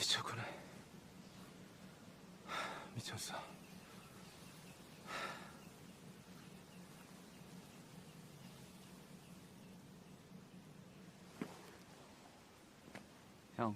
미쳤구나. 미쳤어. 형.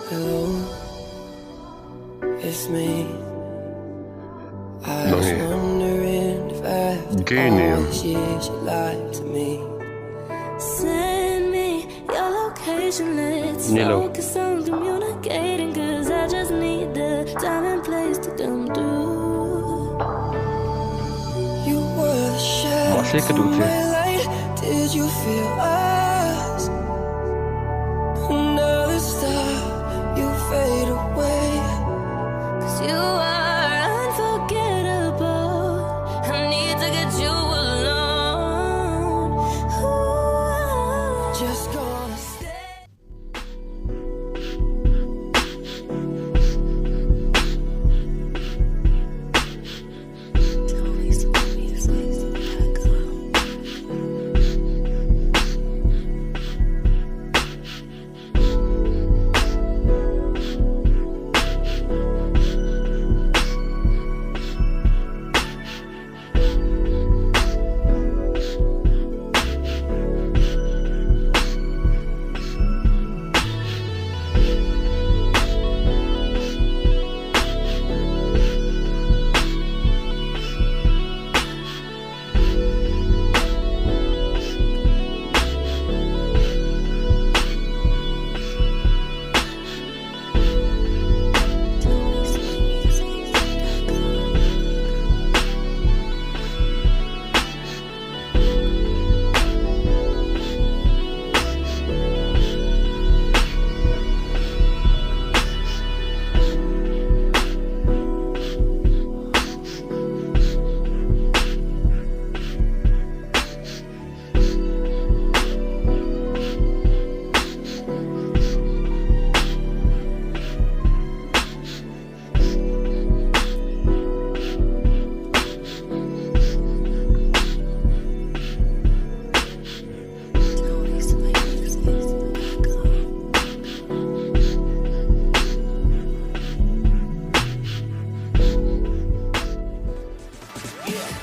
Hello, it's me. I was Nang hi wondering if after gay ni all em? these years you lied to me. Send me your location. Let's Ni lo. focus on communicating. Cause I just need the time and place to come through. You were the shadow Mahse ka to duh che. my light. Did you feel us? Another star, you fade away. Cause you are unforgettable. I need to get you alone. Ooh. Just gonna stay.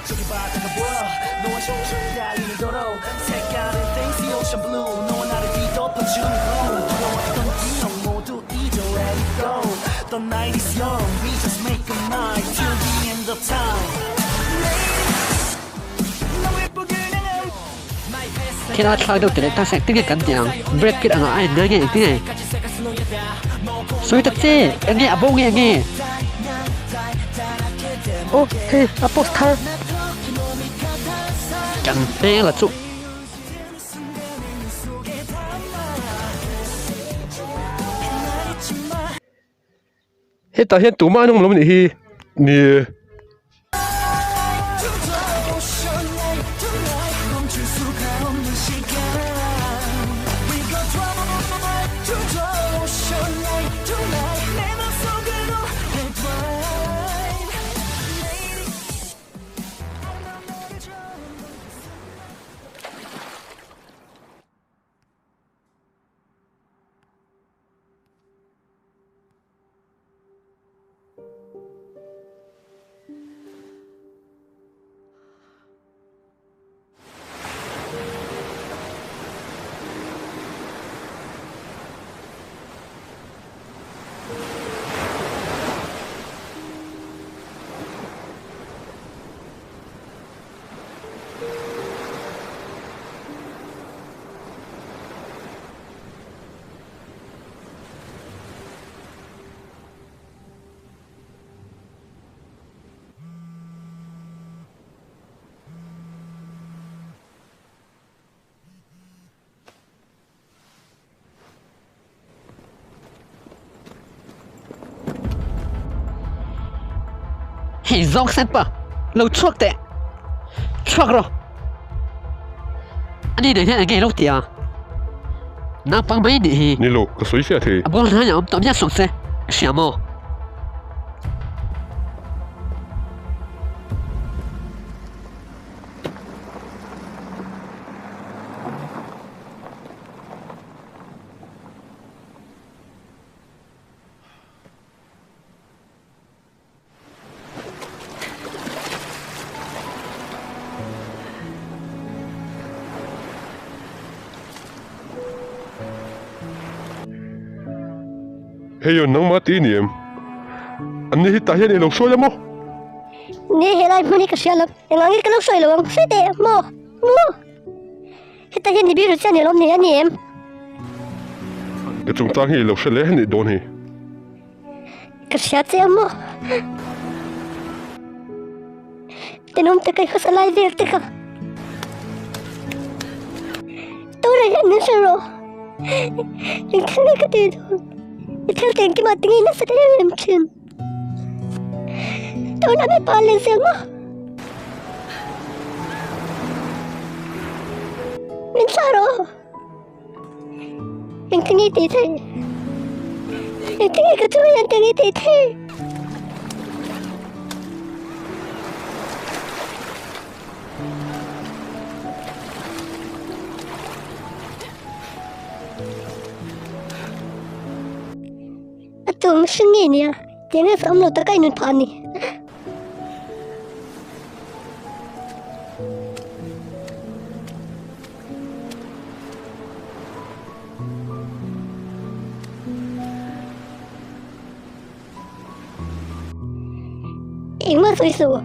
저기 바다가 보여 너와 슝슝 달리는 도로 색깔은 things ocean blue 너와 나를 뒤덮어주는 glow 두려웠던 기억 모두 잊어 let it go The night is young we just make a night till the end of time 너무 예뻐 그냥 Thil a thlak deuh te leh taksa engtin nge kan tih ang Brad Pitt angah a en ngai nge engtin nge sawi ta che eng nge a bo nge nge aw hei a post thar kan hmel a chu. Hetah hian tumah an awm lo anih hi ni e. Hei zawng sen pa, lo chhuak teh. Chhuak rawh. Ani nen hian enge lo ti a? Naupang mai nih hi. Ni lo, ka sawi fiah thei. A bul hnaiah awm tawh miah suh se, i hria maw? Hei aw nangmah ti ni em? Anni hi tah hian i lo hruai la maw? Ni helai hmun hi ka hria lo, engah nge ka lo hruai lo ang hre teh maw? Maw? Heta hian Nibiru chiah ni lawm ni a ni em? Ka chungchang hi i lo hre hle anih dawn hi. Ka hria che a maw? Tenawm te kai hmasa lai vel te kha. Tunah hian min hre rawh. Engthil nge ka tih dawn? I thil tih engkim ah tinge nasa ta em em thin? Tunah mipa leh zel maw? Min thlah rawh. Engtin nge tih theih? Engtin nge ka chungah hian tinge tih theih? A tu mihring nge nia? Tinge sa awm lo taka i nun phah a ni? Engmah sawi suh.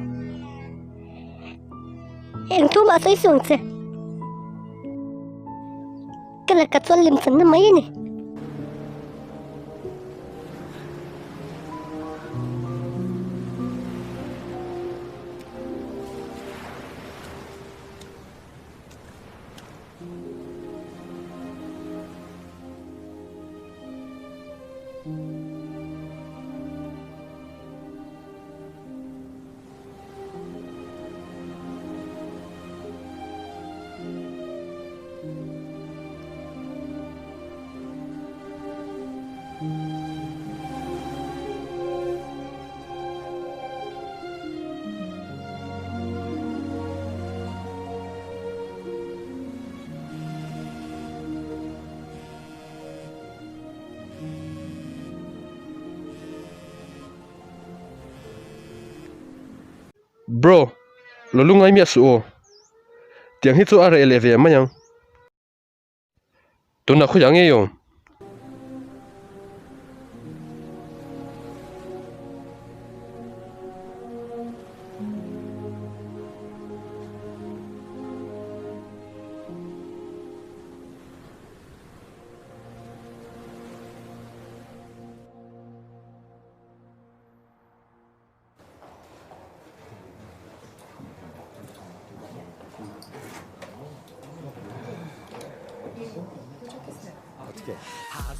Eng thu mah sawi suh ang che. Ka laka chuan lemchanna mai a ni. Bro, lo lungai miah suh aw. Tiang hi chu a reh leh ve mai ang. Tunah khawiah ngei awm?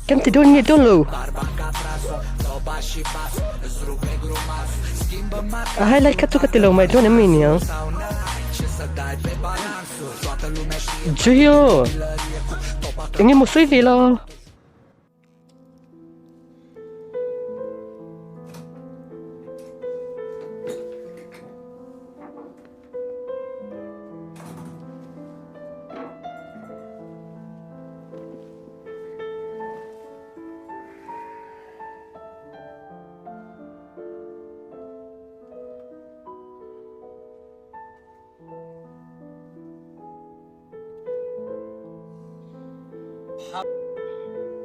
Kan ti dawn nge dawn lo. A highlight kha chu ka ti lo mai dawn em mai niang. Jio! Eng emaw sawi ve la.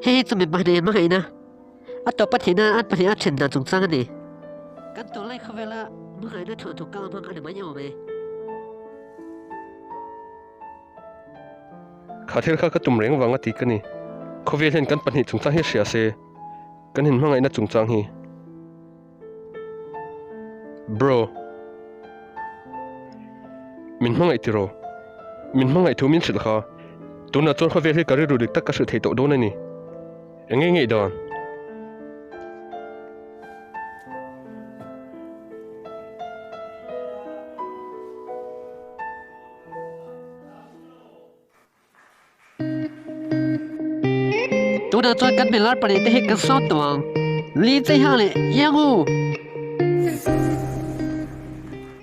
Hei hi chu mi pahnih hmangaihna a tawp a thihna an pahnih a then dan chungchang a ni. Kan tawlai khawvela hmangaihna thuah thuk kal hmang a ni mai awm e. Kha thil kha ka tum reng vang a ti ka ni. Khawvel hian kan pahnih chungchang hi hria se, kan inhmangaihna chungchang hi. Bro. Min hmangaih tiraw? Min hmangaih thu min hrilh kha. Tunah chuan khawvel hi ka rilru dik tak ka hrilh thei tawh dawn a ni. Eng nge ngeih dan? Tunah chuan kan milar pahnihte hi kan sawm tawh ang. Lindsay Ha leh Yang Wu!